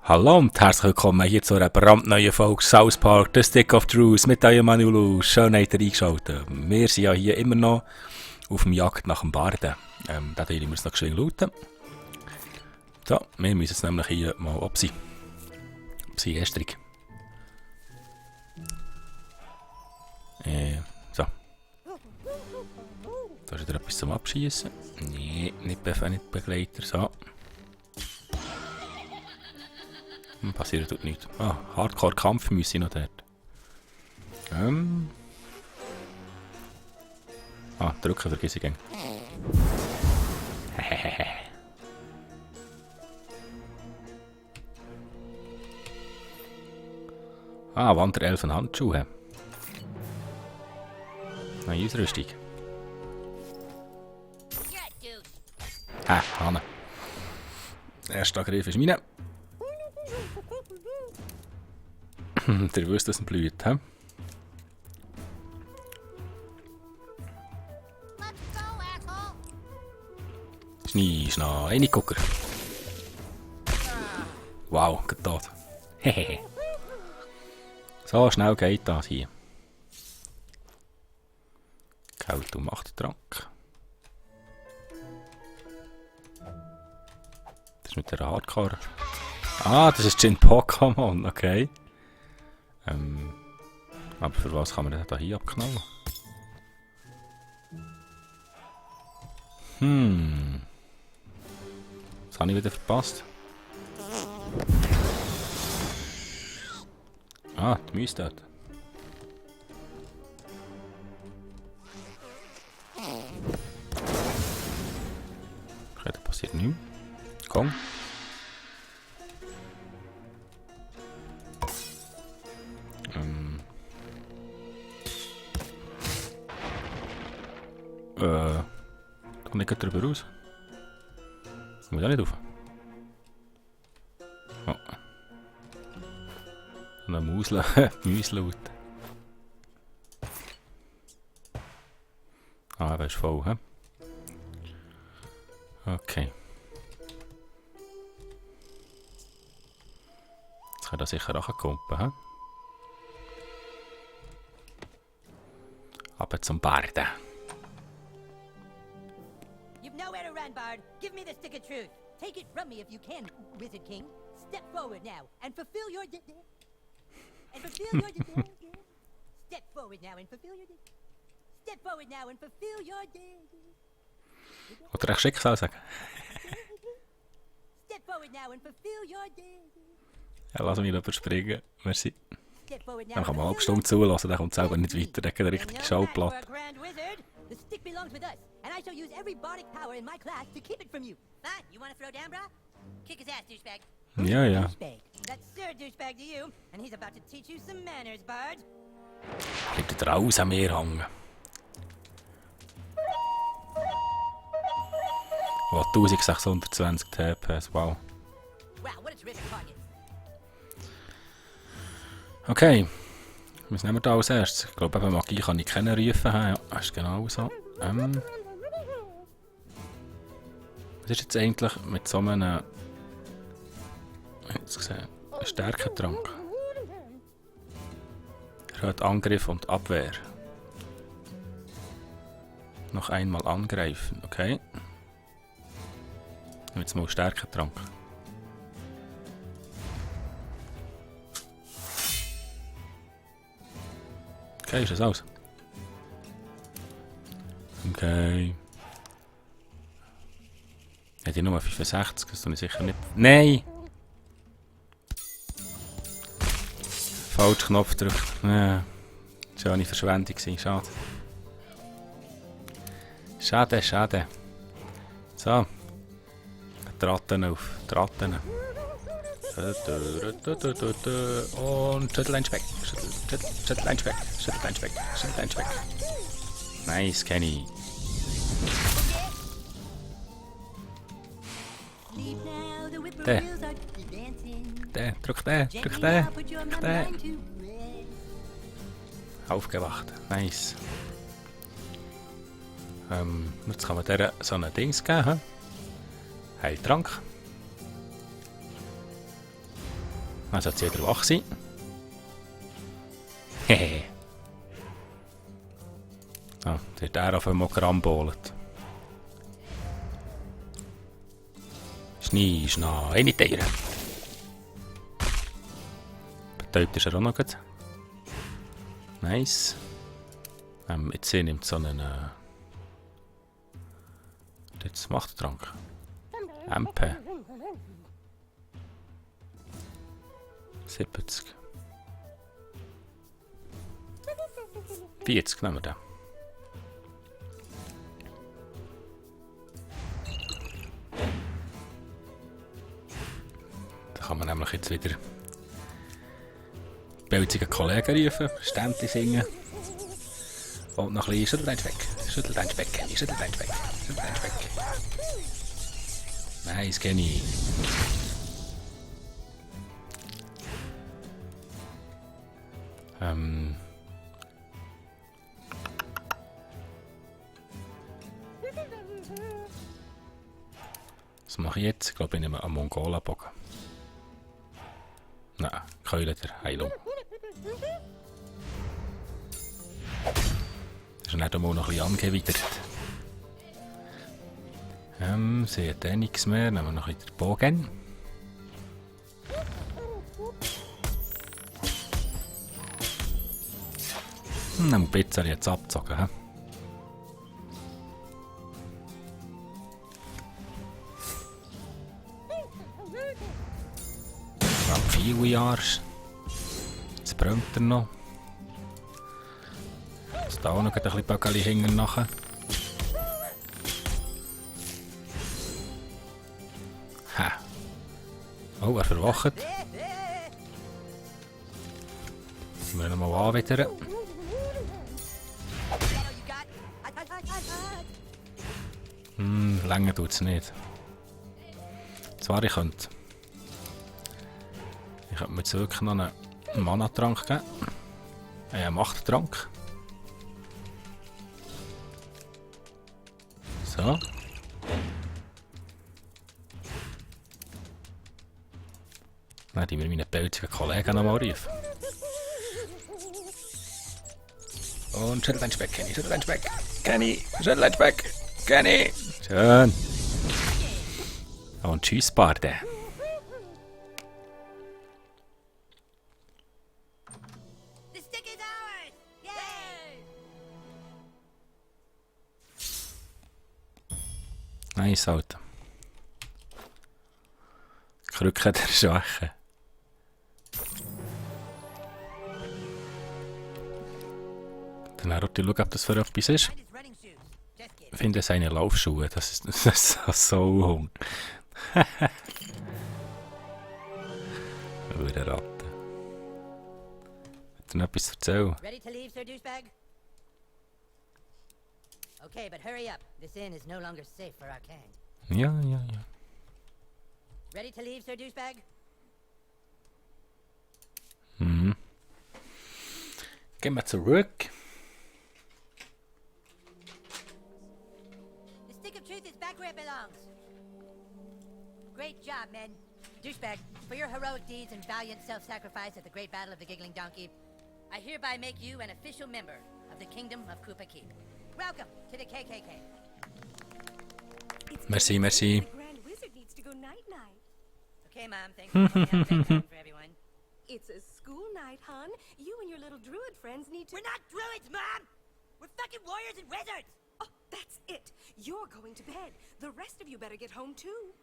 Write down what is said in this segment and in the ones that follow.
Hallo und herzlich willkommen hier zu einer brandneuen Folge South Park, The Stick of Truth mit eurem Manulu. Schön habt ihr eingeschaltet. Wir sind ja hier immer noch auf dem Jagd nach dem Barden. Da müssen wir noch schön looten. So, wir müssen jetzt nämlich hier mal absehen. Absehen, gestrig. So. Da ist wieder etwas zum Abschießen. Nee, nicht Begleiter. So. Passiert tut nichts. Ah, Hardcore-Kampf müssen noch dort. Drücken vergesse ich gern. Wanderelfen Handschuhe. Neue Ausrüstung. Hanne. Erster Angriff ist meine. Der wusste, dass es blüht, hä? Schnee, Reingucker. Wow, geht tot. Hehehe. So schnell geht das hier. Kälte und Machttrank. Das ist mit der Hardcore. Das ist Jin Pokémon, okay. Aber für was kann man denn da hier abknallen? Das habe ich wieder verpasst. Die Mäuse dort. Okay, da passiert nichts. Komm. Komm nicht drüber raus. Ich muss auch nicht rauf. Oh. Und ein Mäuslaut. Er ist voll, hä? Okay. Jetzt kann er sicher auch kumpen, hä? Aber zum Barden. Nowhere to run, Bard. Give me the stick of truth. Take it from me if you can, Wizard King. Step forward now and fulfill your Step forward now and fulfill your Step forward now and fulfill your Oder echt Schicksal sagen. Step forward now and fulfill your Ja, lass mich nicht überspringen. Merci. Step forward now. Dann kann man eine halbe Stunde zulassen, dann kommt selber nicht weiter. Dann hat eine richtige Schallplatte. The stick belongs with us, and I shall use every bardic power in my class to keep it from you. Fine, you want to throw down, brah? Kick his ass, douchebag. Ja. Douchebag. That's Sir Douchebag to you, and he's about to teach you some manners, Bard. Bleibt wieder raus an mir hängen. Oh, 1620 TPS, wow. Wow, what a terrific target. Okay. Was nehmen wir da als erstes? Ich glaube, Magie kann ich keine rufen. Ja, das ist genau so. Was ist jetzt eigentlich mit so einem Stärkentrank? Erhöht Angriff und Abwehr. Noch einmal angreifen, okay. Jetzt mal Stärkentrank. Okay, ist das aus? Okay. Hat ich nur 65, das tue ich sicher nicht. Nein! Falsch Knopf drücken. Ja. Das war eine Verschwendung, schade. Schade. So. Die Ratten auf. Die Ratten. Und Schüttel eins weg. Schüttel eins weg. Nice, Kenny. Drück den. Aufgewacht. Nice. Jetzt kann man der so ein Dings geben. Heiltrank. Dann sollte jeder wach sein. Hehehe. Ah, jetzt wird er auf einmal gerambolet. Schnee, Schnee, eine Tiere. Betäubt ist er auch noch gut. Nice. Jetzt hier nimmt so einen... Jetzt macht er Trank. MP. 70. 40 nehmen wir den. Da kann man nämlich jetzt wieder pelzige Kollegen rufen, Ständchen singen. Und noch ein bisschen schüttelt dein Speck. Schüttelt dein Speck, Kenny, schüttelt dein Speck. Schüttelt dein Speck. Nice, Kenny. Was mache ich jetzt? Ich glaube, ich nehme einen Mongolenbogen. Nein, Keule der Heilung. Das ist nicht einmal noch ein bisschen angewidert. Sie hat eh nichts mehr. Nehmen wir noch ein bisschen den Bogen. Nehmen wir ein bisschen jetzt abgezogen. He? Viele Jahre. Jetzt brennt er noch. Jetzt da auch noch ein bisschen Böckeli hängen nachher. Ha. Oh, er verwacht. Wir noch mal anwidern. Länger tut es nicht. Zwar, ich könnte mir jetzt wirklich noch einen Mana-Trank geben. Einen Machttrank. So. Dann die wir meine pelzigen Kollegen noch mal rufen. Und schüttel dein Speck, Kenny, schüttel dein Speck. Kenny, schüttel dein Speck. Kenny. Schön. Und tschüss, Barde. The stick is ours! Yay! Nice, Alter. Krücke der Schwache. Dann schauen, ob das für etwas ist. Mine is running shoes. Just kidding. Ich finde seine Laufschuhe, das ist so hung. Eine Ratte. Hat er noch etwas zu erzählen? Ready to leave, Sir Douchebag? Okay, but hurry up. This inn is no longer safe for Arcane. Ja. Ready to leave, Sir Douchebag? Gehen wir zurück. The stick of truth is back where it belongs. Great job, men. Douchebag, for your heroic deeds and valiant self-sacrifice at the Great Battle of the Giggling Donkey, I hereby make you an official member of the Kingdom of Koopa Keep. Welcome to the KKK. Merci, merci. The Grand Wizard needs to go night-night. Okay, Mom, thanks for pointing out bedtime for everyone. It's a school night, hon. You and your little druid friends need to... We're not druids, Mom! We're fucking warriors and wizards! Oh, that's it. You're going to bed. The rest of you better get home, too.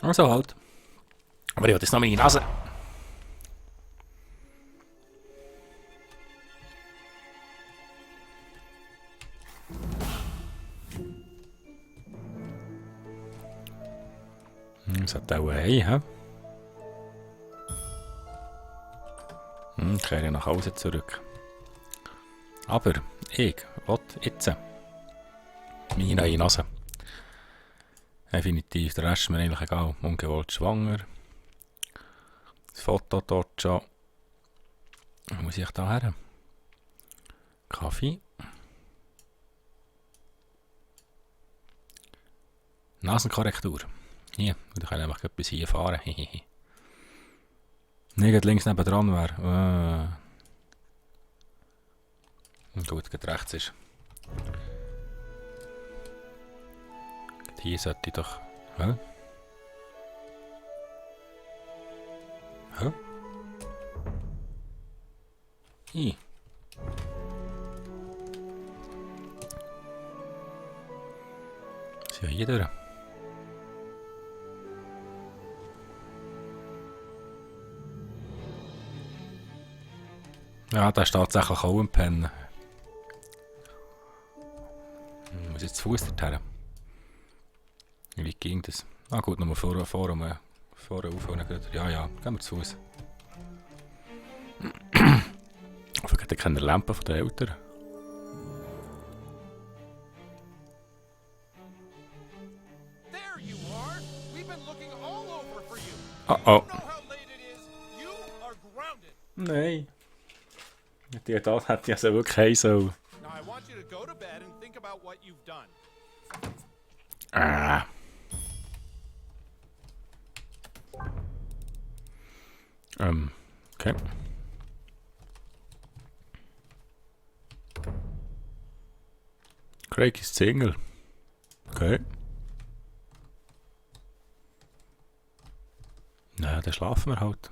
Also halt. Aber ich will jetzt noch meine Nase. Das hat auch ein Ei, hä? Ich kehre nach Hause zurück. Aber ich will jetzt meine neue Nase. Definitiv, der Rest ist mir eigentlich egal. Ungewollt schwanger. Das Foto dort schon. Wo muss ich da her? Kaffee. Nasenkorrektur. Hier, da kann ich einfach etwas hier fahren. Nicht links nebendran wäre. Gut, gerade rechts ist. Hier sollte ich doch... Hä? Hä? Hi. Ist ja hier durch. Ja, da ist tatsächlich auch ein Pen. Ich muss jetzt zu Fuß dorthin. Wie ging das? Ah gut, nochmal vorne auf und gut. Ja, gehen wir zu Fuß. Vielleicht hat keine Lampe von den Eltern. There you are. We've been looking all over for you. Oh. You know how late it is. You are grounded. Nein. Das hätte ich also wirklich heim sollen. Now I want you to go to bed and think about what you've done. Ah. Okay. Craig ist Single. Okay. Na, dann schlafen wir halt.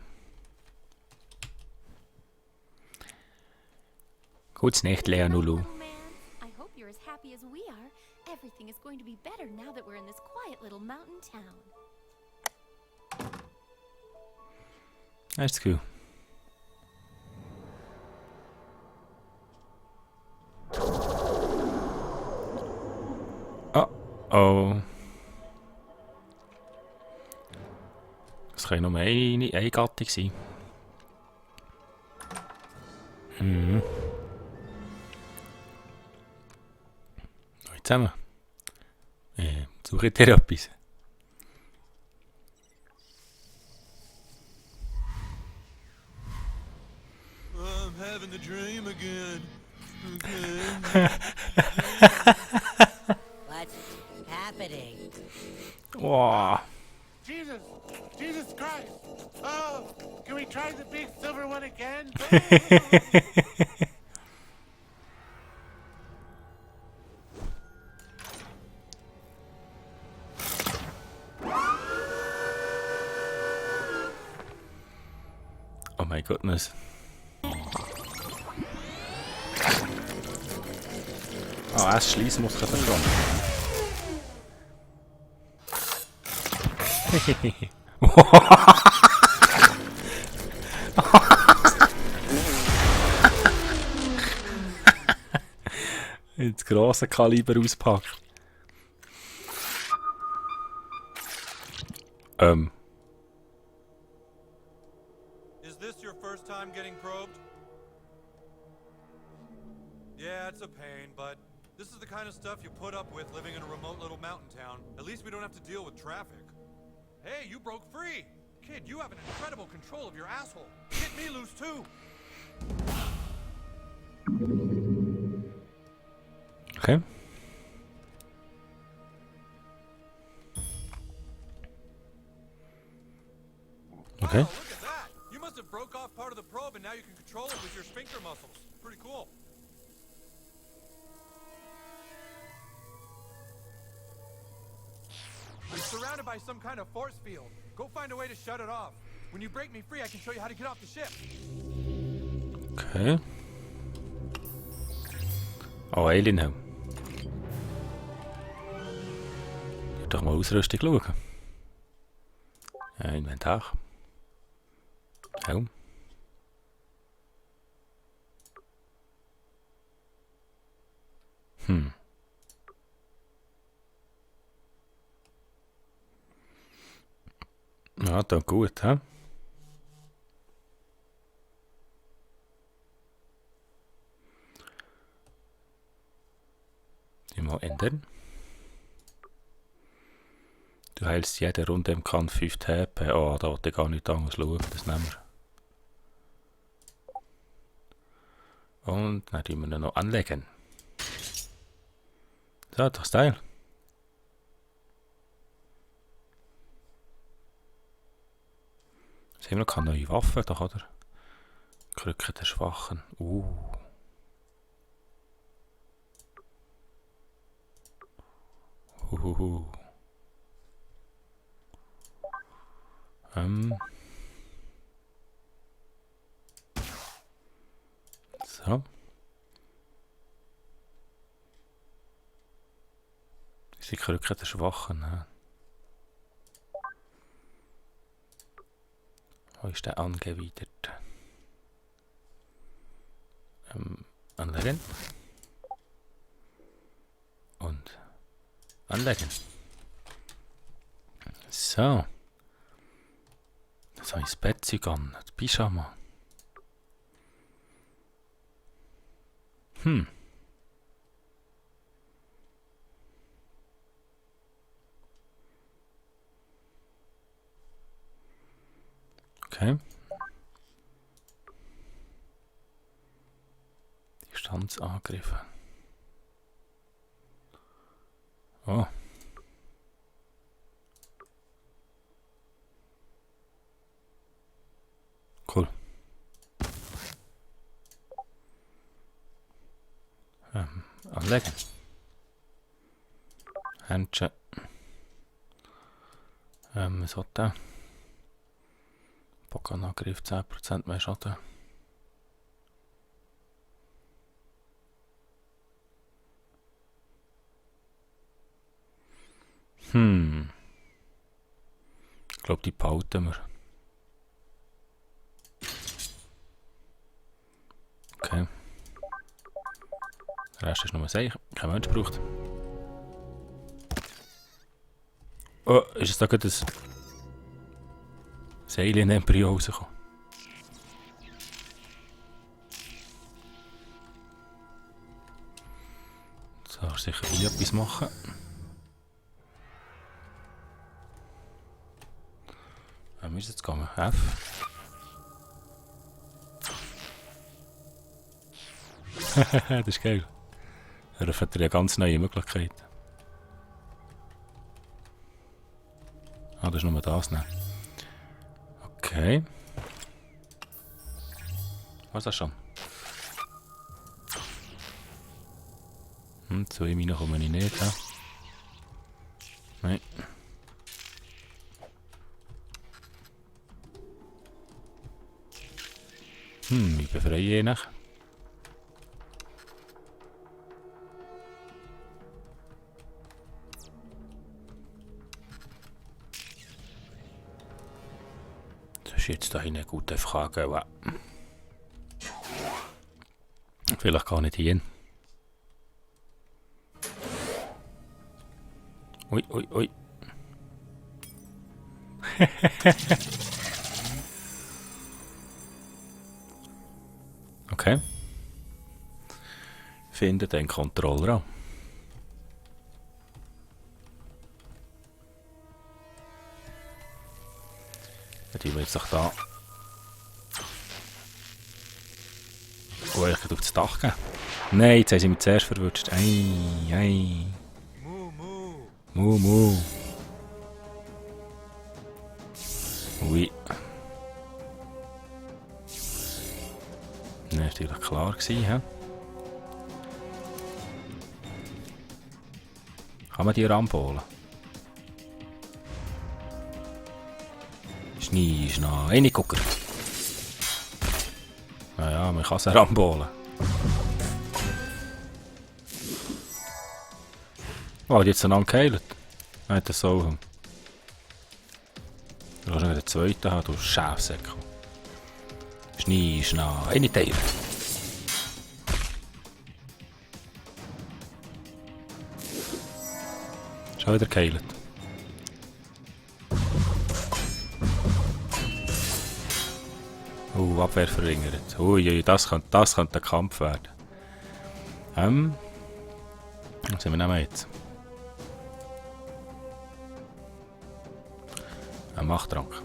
Gutes Nacht, Lea Nulu. Little man, I hope you're as happy as we are. Everything is going to be better now that we're in this quiet little mountain town. That's cool. Oh. Das kann nur eine Gattung sein. Hallo zusammen. Suche dir etwas. I'm having the dream again. What's happening? Wow. Jesus Christ! Oh, can we try the big silver one again? Oh my goodness. Oh, erst Schließmuskel davon. Jetzt grosse Kaliber auspackt. Is this your first time getting probed? Yeah, it's a pain, but this is the kind of stuff you put up with living in a remote little mountain town. At least we don't have to deal with traffic. Hey, you broke free! Kid, you have an incredible control of your asshole. Get me loose too! Okay. Okay. Wow, look at that! You must have broke off part of the probe and now you can control it with your sphincter muscles. Pretty cool. I'm surrounded by some kind of force field. Go find a way to shut it off. When you break me free, I can show you how to get off the ship. Okay. Oh, Alien Helm. Ich doch mal Ausrüstung schauen. Inventar. Helm. Ja, da gut, hä? Die mal ändern. Du heilst jede Runde im Kampf 5 HP. Oh, da wollte ich gar nicht anders schauen. Das nehmen wir. Und dann tun wir ihn noch anlegen. So, doch Style. Jetzt haben wir noch keine neue Waffe, doch, oder? Krücke der Schwachen. So. Die Krücke der Schwachen. Ja. Wo ist der angewidert? Anlegen. Und anlegen. So. Jetzt habe ich das Bettzeug an. Das Pyjama. Okay. Distanzangriffe. Oh. Cool. Anlegen. Händchen. Was hat der? Pokémon-Angriff 10% mehr Schaden. Ich glaube, die behalten wir. Okay. Der Rest ist nur ein kein Mensch braucht. Oh, ist es da gerade ein Alien-Embryo rausgekommen? Jetzt soll er sicher hier etwas machen. Wo ist jetzt gegangen? F. Das ist geil. Er eröffnet ja ganz neue Möglichkeiten. Ah, das ist nur das, ne? Okay. Was ist das schon? Zu ihm komme ich nicht, ja? Nein. Ich befreie ihn nach. Das ist jetzt eine gute Frage, aber vielleicht gar nicht hin. Ui, ui, ui. Okay. Finde den Controller an. Die will jetzt doch da. Oh, ich kann auf das Dach gehen. Nein, jetzt haben sie mich zuerst verwutscht. Ei. Mu. Ui. Das war natürlich klar gewesen, he? Kann man die rampolen? Schnee, Reingucker. Naja, man kann sie rampolen. Oh, die hat sie einander geheilt. Nein, das so. Du kannst nicht den zweiten haben, du Schäfsäckel. Schnee, eine Teil. Schon wieder geheilt. Abwehr verringert. Ui, das könnte ein Kampf werden. Was sind wir jetzt? Ein Machttrank.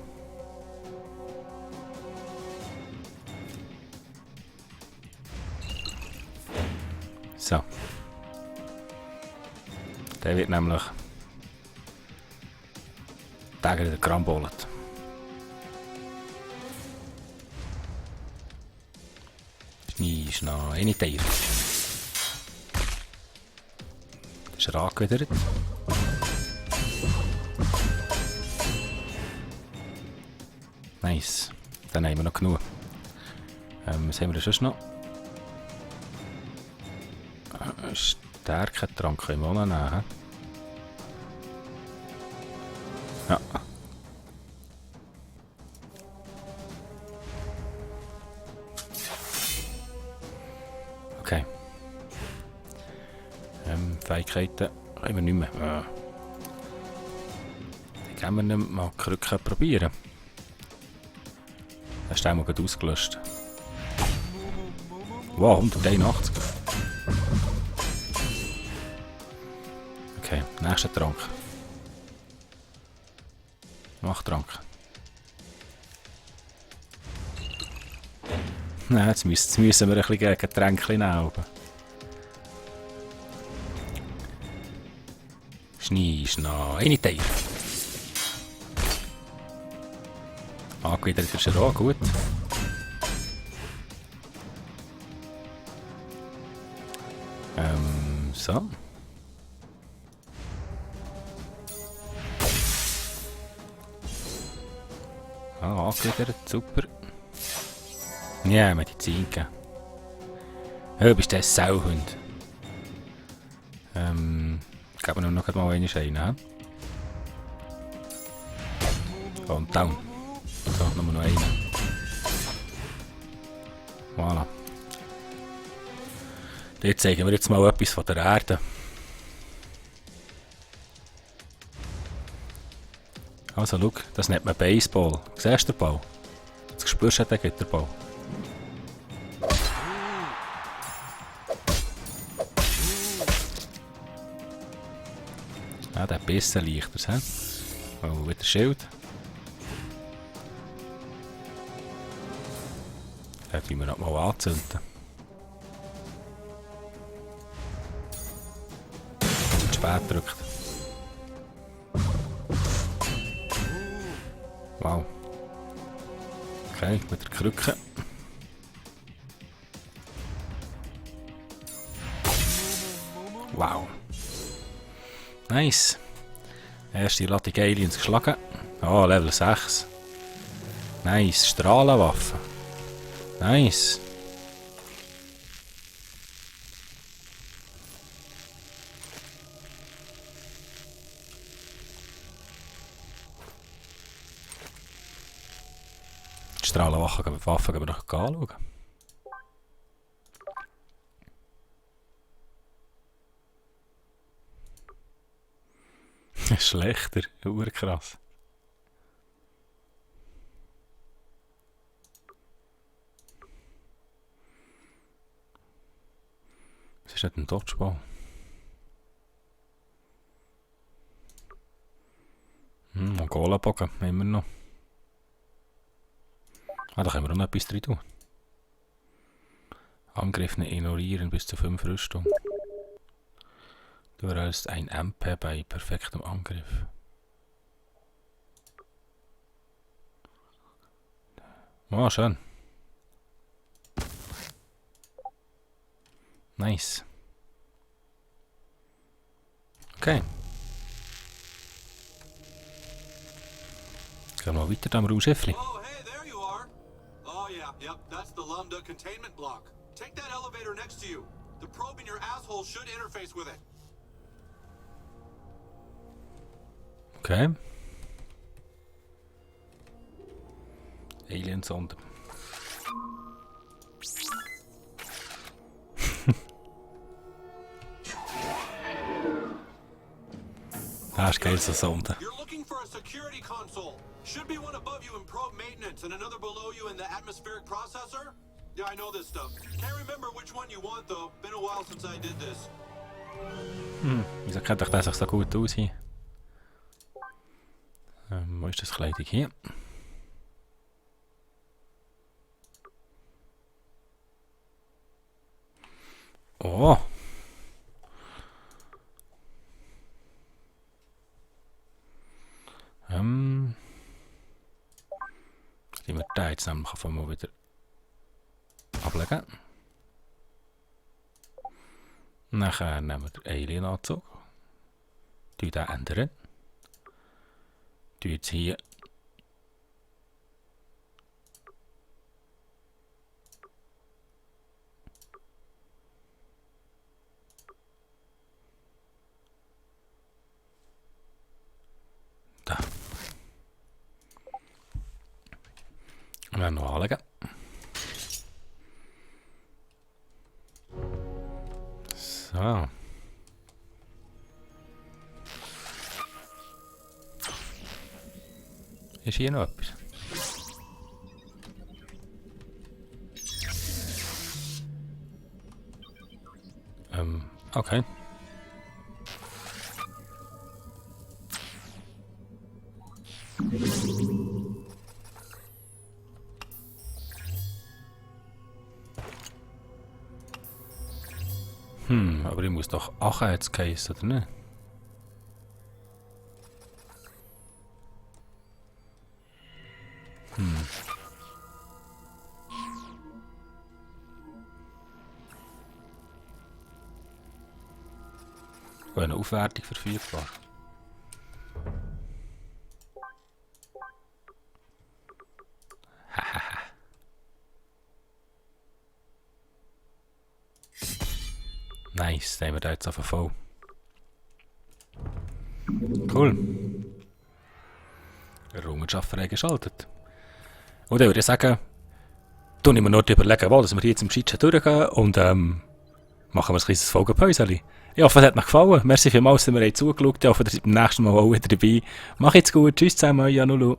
So. Der wird nämlich gegen den Krambollet. Schnee ist noch eine Teil. Das ist angewidert. Nice. Dann haben wir noch genug. Was haben wir sonst noch? Stärketrank können wir auch noch nehmen. Ja. Okay. Fähigkeiten können wir nicht mehr. Dann können wir nicht mal die Krücke probieren. Hast du auch mal gerade ausgelöscht. Wow, 181. Okay, nächster Trank. Mach-Trank. Nein, jetzt müssen wir ein bisschen Getränke nehmen. Schnee ist noch eine Teil. Angewidert ist er auch gut. So. Ah, angewidert, super. Ja, Medizin gegeben. Ja, bist du ein Sauhund. Geben wir noch mal einen rein. Und down. So, noch einen. Voilà. Jetzt zeigen wir jetzt mal etwas von der Erde. Also, schau, das nennt man Baseball. Siehst du den Ball? Jetzt spürst du den Gitterball. Ja, der hat ein bisschen leichter. Oh, wieder Schild. Den tun wir noch mal anzünden. Und spät drückt. Wow. Okay, mit der Krücke. Wow. Nice. Erste Ladung Aliens geschlagen. Oh, Level 6. Nice. Strahlenwaffe. Nice. Die Strahlenwaffe gehen wir noch anschauen. Schlechter, urkrass. Was ist das, ein Dodgeball? Mongolenbogen haben wir noch. Ah, da können wir auch noch etwas drin tun. Angriff ignorieren bis zu 5 Rüstung. Du erhältst ein MP bei perfektem Angriff. Oh, schön. Nice. Okay. Gehen wir mal weiter am Raumschiffli. Oh, hey, there you are. Oh, yeah, yep, that's the Lambda containment block. Take that elevator next to you. The probe in your asshole should interface with it. Okay. Alien-Sonde. Das ist geil, so Sonde. You're looking for a security console. Should be one above you in probe maintenance and another below you in the atmospheric processor. Yeah, I know this stuff. Can't remember which one you want though. Been a while since I did this. Wieso kennt euch das so gut aus hier? Wo ist das Kleidung hier? Oh! Die wir da jetzt nämlich mal wieder ablegen. Nachher nehmen wir den Alien-Anzug. Den ändern. Jetzt hier. Da. Und dann noch anlegen. So. Ist hier noch etwas? Okay. Aber ich muss doch 8 jetzt geheißen, oder nicht? Eine Aufwertung verfügbar. Nice, den haben wir da jetzt auf voll. Cool. Errungenschaft freigeschaltet. Und dann würde ich sagen, tun wir noch überlegen, dass wir jetzt im Scheitschen durchgehen und machen wir ein kleines Folgenpäuschen. Ich hoffe, es hat euch gefallen. Merci vielmals, dass ihr zugeschaut habt. Ich hoffe, ihr seid beim nächsten Mal auch wieder dabei. Macht's gut. Tschüss zusammen, Janulu.